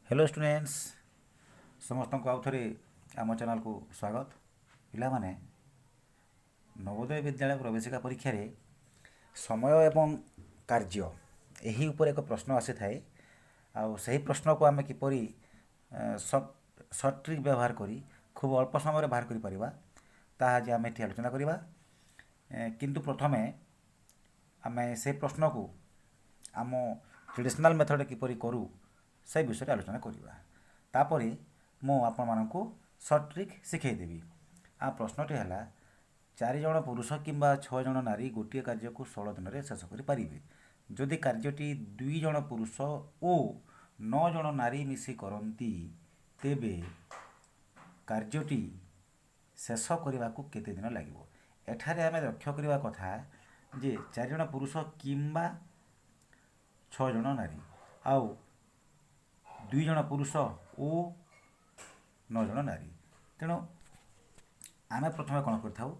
Hello students, ସମସ୍ତଙ୍କୁ ଆଉ ଥରେ ଆମ ଚ୍ୟାନେଲକୁ ସ୍ୱାଗତ। ପିଲାମାନେ, ନବୋଦୟ ବିଦ୍ୟାଳୟ ପ୍ରବେଶିକା ପରୀକ୍ଷାରେ ସମୟ ଏବଂ କାର୍ଯ୍ୟ ଏହି ଉପରେ ଏକ ପ୍ରଶ୍ନ ଆସିଥାଏ। ଆଉ ସେହି ପ୍ରଶ୍ନକୁ ଆମେ କିପରି ସର୍ଟ ଟ୍ରିକ୍ ବ୍ୟବହାର କରି ଖୁବ୍ ଅଳ୍ପ ସମୟରେ ବାହାର କରିପାରିବା, ତାହା ଆଜି ଆମେ ଏଠି ଆଲୋଚନା କରିବା। କିନ୍ତୁ ପ୍ରଥମେ ଆମେ ସେ ପ୍ରଶ୍ନକୁ ଆମ ଟ୍ରେଡ଼ିସନାଲ୍ ମେଥଡ଼ କିପରି କରୁ, ସେ ବିଷୟରେ ଆଲୋଚନା କରିବା। ତାପରେ ମୁଁ ଆପଣମାନଙ୍କୁ ସର୍ଟ ଟ୍ରିକ୍ ଶିଖାଇଦେବି। ଆଉ ପ୍ରଶ୍ନଟି ହେଲା, ଚାରି ଜଣ ପୁରୁଷ କିମ୍ବା ଛଅ ଜଣ ନାରୀ ଗୋଟିଏ କାର୍ଯ୍ୟକୁ 16 ଦିନରେ ଶେଷ କରିପାରିବେ। ଯଦି କାର୍ଯ୍ୟଟି ଦୁଇ ଜଣ ପୁରୁଷ ଓ ନଅ ଜଣ ନାରୀ ମିଶି କରନ୍ତି, ତେବେ କାର୍ଯ୍ୟଟି ଶେଷ କରିବାକୁ କେତେ ଦିନ ଲାଗିବ? ଏଠାରେ ଆମେ ଲକ୍ଷ୍ୟ କରିବା କଥା ଯେ ଚାରି ଜଣ ପୁରୁଷ କିମ୍ବା ଛଅ ଜଣ ନାରୀ ଆଉ ଦୁଇ ଜଣ ପୁରୁଷ ଓ ନଅ ଜଣ ନାରୀ। ତେଣୁ ଆମେ ପ୍ରଥମେ କ'ଣ କରିଥାଉ?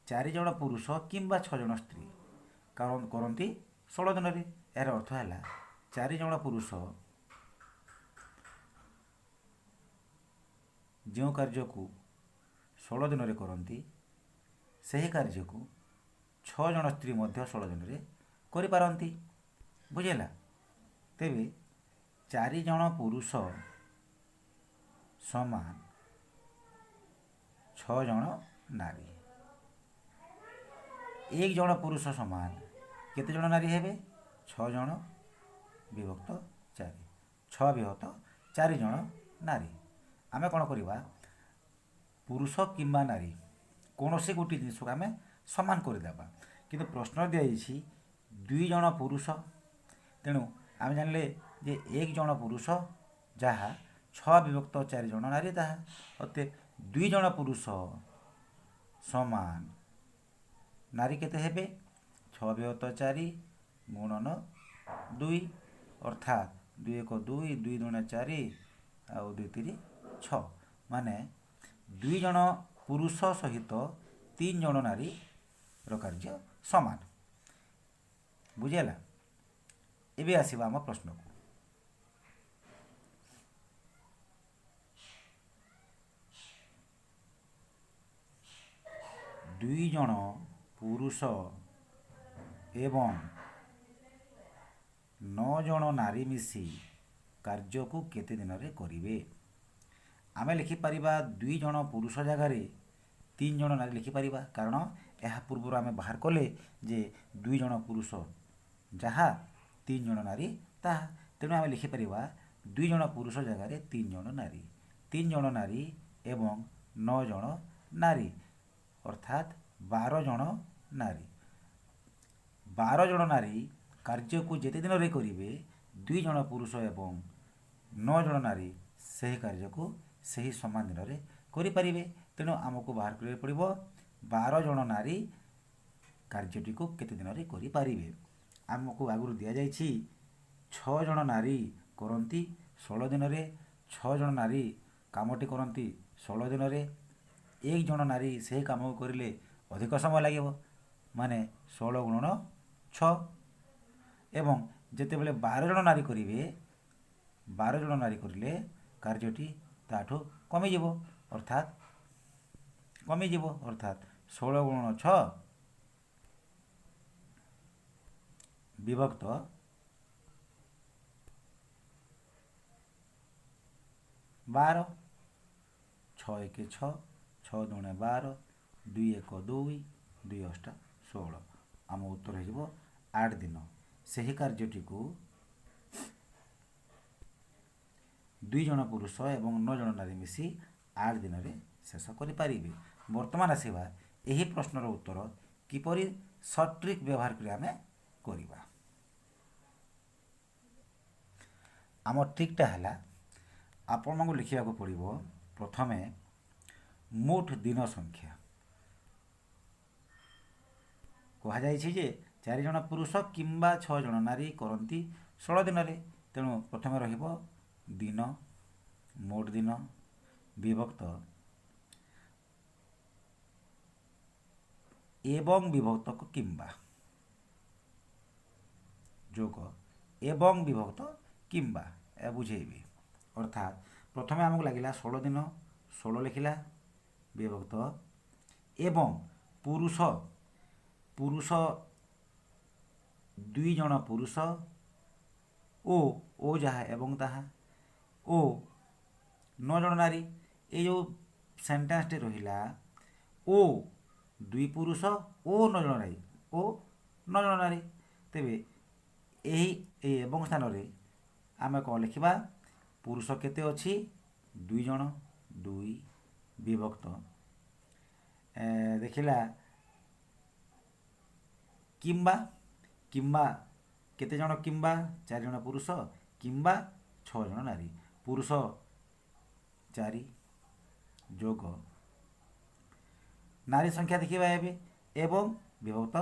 ଚାରି ଜଣ ପୁରୁଷ କିମ୍ବା ଛଅ ଜଣ ସ୍ତ୍ରୀ କାରଣ କରନ୍ତି 16 ଦିନରେ। ଏହାର ଅର୍ଥ ହେଲା, ଚାରି ଜଣ ପୁରୁଷ ଯେଉଁ କାର୍ଯ୍ୟକୁ 16 ଦିନରେ କରନ୍ତି, ସେହି କାର୍ଯ୍ୟକୁ ଛଅ ଜଣ ସ୍ତ୍ରୀ ମଧ୍ୟ 16 ଦିନରେ କରିପାରନ୍ତି। ବୁଝିହେଲା? ତେବେ ଚାରି ଜଣ ପୁରୁଷ ସମାନ ଛଅ ଜଣ ନାରୀ। ଏକ ଜଣ ପୁରୁଷ ସମାନ କେତେ ଜଣ ନାରୀ ହେବେ? ଛଅ ଜଣ ବିଭକ୍ତ ଚାରି, ଛଅ ବିଭକ୍ତ ଚାରି ଜଣ ନାରୀ। ଆମେ କ'ଣ କରିବା? ପୁରୁଷ କିମ୍ବା ନାରୀ କୌଣସି ଗୋଟିଏ ଜିନିଷକୁ ଆମେ ସମାନ କରିଦେବା। କିନ୍ତୁ ପ୍ରଶ୍ନ ଦିଆଯାଇଛି ଦୁଇ ଜଣ ପୁରୁଷ। ତେଣୁ ଆମେ ଜାଣିଲେ ଯେ ଏକ ଜଣ ପୁରୁଷ ଯାହା, ଛଅ ବିଭକ୍ତ ଚାରି ଜଣ ନାରୀ ତାହା। ଅତଏବ ଦୁଇ ଜଣ ପୁରୁଷ ସମାନ ନାରୀ କେତେ ହେବେ? ଛଅ ବିଭକ୍ତ ଚାରି ଗୁଣନ ଦୁଇ, ଅର୍ଥାତ୍ ଦୁଇ ଏକ ଦୁଇ, ଦୁଇ ଦୁଣେ ଚାରି ଆଉ ଦୁଇ ତିରି ଛଅ। ମାନେ ଦୁଇ ଜଣ ପୁରୁଷ ସହିତ ତିନି ଜଣ ନାରୀର କାର୍ଯ୍ୟ ସମାନ। ବୁଝିହେଲା? ଏବେ ଆସିବା ଆମ ପ୍ରଶ୍ନକୁ। ଦୁଇ ଜଣ ପୁରୁଷ ଏବଂ ନଅ ଜଣ ନାରୀ ମିଶି କାର୍ଯ୍ୟକୁ କେତେ ଦିନରେ କରିବେ? ଆମେ ଲେଖିପାରିବା, ଦୁଇ ଜଣ ପୁରୁଷ ଜାଗାରେ ତିନି ଜଣ ନାରୀ ଲେଖିପାରିବା, କାରଣ ଏହା ପୂର୍ବରୁ ଆମେ ବାହାର କଲେ ଯେ ଦୁଇ ଜଣ ପୁରୁଷ ଯାହା, ତିନି ଜଣ ନାରୀ ତାହା। ତେଣୁ ଆମେ ଲେଖିପାରିବା ଦୁଇ ଜଣ ପୁରୁଷ ଜାଗାରେ ତିନି ଜଣ ନାରୀ, ତିନି ଜଣ ନାରୀ ଏବଂ ନଅ ଜଣ ନାରୀ, ଅର୍ଥାତ୍ 12 ଜଣ ନାରୀ। 12 ଜଣ ନାରୀ କାର୍ଯ୍ୟକୁ ଯେତେ ଦିନରେ କରିବେ, ଦୁଇ ଜଣ ପୁରୁଷ ଏବଂ ନଅ ଜଣ ନାରୀ ସେହି କାର୍ଯ୍ୟକୁ ସେହି ସମାନ ଦିନରେ କରିପାରିବେ। ତେଣୁ ଆମକୁ ବାହାର କରିବାକୁ ପଡ଼ିବ 12 ଜଣ ନାରୀ କାର୍ଯ୍ୟଟିକୁ କେତେ ଦିନରେ କରିପାରିବେ। ଆମକୁ ଆଗରୁ ଦିଆଯାଇଛି ଛଅ ଜଣ ନାରୀ କରନ୍ତି 16 ଦିନରେ। ଛଅ ଜଣ ନାରୀ କାମଟି କରନ୍ତି 16 ଦିନରେ। ଏକ ଜଣ ନାରୀ ସେହି କାମକୁ କରିଲେ ଅଧିକ ସମୟ ଲାଗିବ, ମାନେ 16 ଗୁଣନ ଛଅ। ଏବଂ ଯେତେବେଳେ 12 ଜଣ ନାରୀ କରିବେ, 12 ଜଣ ନାରୀ କରିଲେ କାର୍ଯ୍ୟଟି ତାଠୁ କମିଯିବ, ଅର୍ଥାତ୍ କମିଯିବ, ଅର୍ଥାତ୍ 16 ଗୁଣନ ଛଅ ବିଭକ୍ତ 12। ଛଅ ଏକ ଛଅ, ଛଅ ଦୁଣେ 12, ଦୁଇ ଏକ ଦୁଇ, ଦୁଇ ଅଷ୍ଟା 16। ଆମ ଉତ୍ତର ହେଇଯିବ 8 ଦିନ। ସେହି କାର୍ଯ୍ୟଟିକୁ ଦୁଇ ଜଣ ପୁରୁଷ ଏବଂ ନଅ ଜଣ ନାରୀ ମିଶି 8 ଦିନରେ ଶେଷ କରିପାରିବେ। ବର୍ତ୍ତମାନ ଆସିବା ଏହି ପ୍ରଶ୍ନର ଉତ୍ତର କିପରି ସର୍ଟ ଟ୍ରିକ୍ ବ୍ୟବହାର କରି ଆମେ କରିବା। ଆମ ଟ୍ରିକ୍ଟା ହେଲା, ଆପଣଙ୍କୁ ଲେଖିବାକୁ ପଡ଼ିବ ପ୍ରଥମେ ମୋଟ ଦିନ ସଂଖ୍ୟା। କୁହାଯାଇଛି ଯେ ଚାରି ଜଣ ପୁରୁଷ କିମ୍ବା ଛଅ ଜଣ ନାରୀ କରନ୍ତି 16 ଦିନରେ। ତେଣୁ ପ୍ରଥମେ ରହିବ ଦିନ, ମୋଟ ଦିନ ବିଭକ୍ତ ଏବଂ ବିଭକ୍ତକ କିମ୍ବା। ଯୋଗ ଏବଂ ବିଭକ୍ତ କିମ୍ବା। ଏହା ବୁଝେଇବି। ଅର୍ଥାତ୍ ପ୍ରଥମେ ଆମକୁ ଲାଗିଲା 16 ଦିନ, 16 ଲେଖିଲା ବିଭକ୍ତ ଏବଂ ପୁରୁଷ, ପୁରୁଷ 2 ଜଣ ପୁରୁଷ ଓ ଓ ଯାହା ଏବଂ ତାହା ଓ 9 ଜଣ ନାରୀ। ଏଇ ଯେଉଁ ସେଣ୍ଟେନ୍ସଟି ରହିଲା ଓ 2 ପୁରୁଷ ଓ 9 ଜଣ ନାରୀ ଓ 9 ଜଣ ନାରୀ, ତେବେ ଏହି ଏବଂ ସ୍ଥାନରେ ଆମେ କ'ଣ ଲେଖିବା? ପୁରୁଷ କେତେ ଅଛି? 2 ଜଣ, 2 ବିଭକ୍ତ ଦେଖିଲା କିମ୍ବା, କିମ୍ବା କେତେ ଜଣ? କିମ୍ବା 4 ଜଣ ପୁରୁଷ କିମ୍ବା 6 ଜଣ ନାରୀ। ପୁରୁଷ 4 ଯୋଗ ନାରୀ ସଂଖ୍ୟା ଦେଖିବା ଏବେ ଏବଂ ବିଭକ୍ତ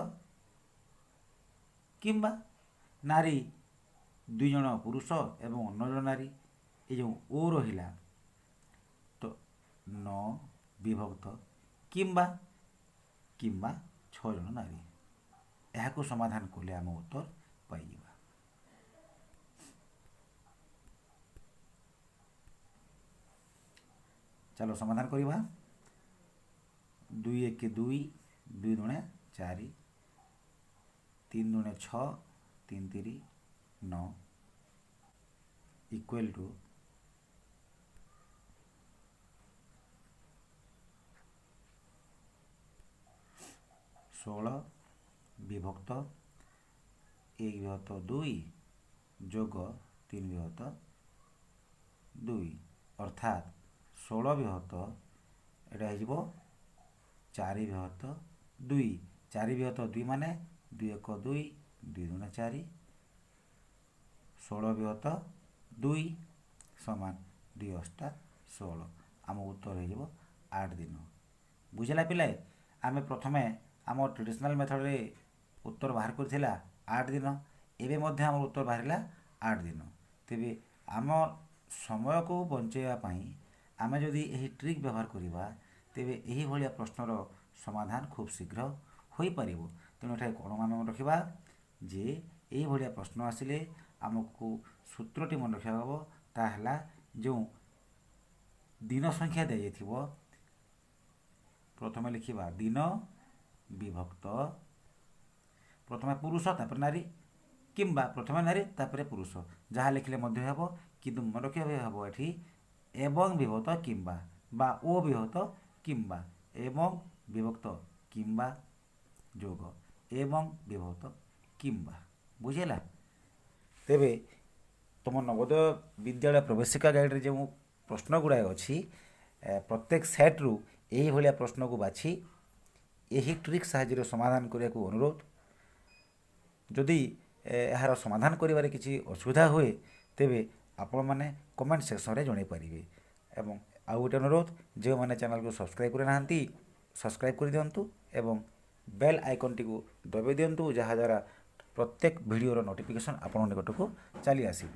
କିମ୍ବା ନାରୀ 2 ଜଣ ପୁରୁଷ ଏବଂ 9 ଜଣ ନାରୀ। ଏ ଯେଉଁ ଓ ରହିଲା ତ 9 ବିଭକ୍ତ କିମ୍ବା କିମ୍ବା 6 ଜଣ ନାରୀ। ଏହାକୁ ସମାଧାନ କଲେ ଆମ ଉତ୍ତର ପାଇଯିବା। ଚାଲ ସମାଧାନ କରିବା। 2 1 2, 2 ଦୁଣେ 4, 3 ଦୁଣେ 6, 3 ତିରି 9 ଇକ୍ୱାଲ୍ ଟୁ 16 ବିଭକ୍ତ 1 ବିଭକ୍ତ 2 ଯୋଗ 3 ବିଭକ୍ତ 2, ଅର୍ଥାତ୍ 16 ବିଭକ୍ତ ଏଇଟା ହେଇଯିବ 4 ବିଭକ୍ତ 2। 4 ବିଭକ୍ତ 2 ମାନେ 2 1 2, 2 ଦୁଣେ 4, 16 ବିଭକ୍ତ 2 ସମାନ 2 ଅଷ୍ଟା 16। ଆମ ଉତ୍ତର ହେଇଯିବ 8 ଦିନ। ବୁଝିଲା ପିଲାଏ? ଆମେ ପ୍ରଥମେ ଆମ ଟ୍ରେଡ଼ିସନାଲ୍ ମେଥଡ଼ରେ ଉତ୍ତର ବାହାର କରିଥିଲା 8 ଦିନ, ଏବେ ମଧ୍ୟ ଆମର ଉତ୍ତର ବାହାରିଲା 8 ଦିନ। ତେବେ ଆମ ସମୟକୁ ବଞ୍ଚାଇବା ପାଇଁ ଆମେ ଯଦି ଏହି ଟ୍ରିକ୍ ବ୍ୟବହାର କରିବା ତେବେ ଏହିଭଳିଆ ପ୍ରଶ୍ନର ସମାଧାନ ଖୁବ୍ ଶୀଘ୍ର ହୋଇପାରିବ। ତେଣୁ ଏଠାରେ କ'ଣ ଆମେ ମନେ ରଖିବା ଯେ ଏଇଭଳିଆ ପ୍ରଶ୍ନ ଆସିଲେ ଆମକୁ ସୂତ୍ରଟି ମନେ ରଖିବାକୁ ହେବ। ତାହା ହେଲା ଯେଉଁ ଦିନ ସଂଖ୍ୟା ଦିଆଯାଇଥିବ ପ୍ରଥମେ ଲେଖିବା ଦିନ ବିଭକ୍ତ ପ୍ରଥମେ ପୁରୁଷ ତାପରେ ନାରୀ, କିମ୍ବା ପ୍ରଥମେ ନାରୀ ତାପରେ ପୁରୁଷ, ଯାହା ଲେଖିଲେ ମଧ୍ୟ ହେବ, କିନ୍ତୁ ମନେ ରଖିବାକୁ ହେବ ଏଠି ଏବଂ ବିଭକ୍ତ କିମ୍ବା ବା ଓ ବିଭକ୍ତ କିମ୍ବା, ଏବଂ ବିଭକ୍ତ କିମ୍ବା ଯୋଗ ଏବଂ ବିଭକ୍ତ କିମ୍ବା। ବୁଝିଲା? ତେବେ ତୁମ ନବୋଦୟ ବିଦ୍ୟାଳୟ ପ୍ରବେଶିକା ଗାଇଡ଼ରେ ଯେଉଁ ପ୍ରଶ୍ନ ଗୁଡ଼ାଏ ଅଛି, ପ୍ରତ୍ୟେକ ସେଟ୍ରୁ ଏହିଭଳିଆ ପ୍ରଶ୍ନକୁ ବାଛି ଏହି ଟ୍ରିକ୍ ସାହାଯ୍ୟରେ ସମାଧାନ କରିବାକୁ ଅନୁରୋଧ। ଯଦି ଏହାର ସମାଧାନ କରିବାରେ କିଛି ଅସୁବିଧା ହୁଏ ତେବେ ଆପଣମାନେ କମେଣ୍ଟ ସେକ୍ସନରେ ଜଣାଇ ପାରିବେ। ଏବଂ ଆଉ ଗୋଟେ ଅନୁରୋଧ, ଯେଉଁମାନେ ଚ୍ୟାନେଲକୁ ସବସ୍କ୍ରାଇବ୍ କରିନାହାନ୍ତି ସବସ୍କ୍ରାଇବ୍ କରିଦିଅନ୍ତୁ ଏବଂ ବେଲ୍ ଆଇକନ୍ଟିକୁ ଦବାଇ ଦିଅନ୍ତୁ, ଯାହାଦ୍ୱାରା ପ୍ରତ୍ୟେକ ଭିଡ଼ିଓର ନୋଟିଫିକେସନ୍ ଆପଣଙ୍କ ନିକଟକୁ ଚାଲି ଆସିବ।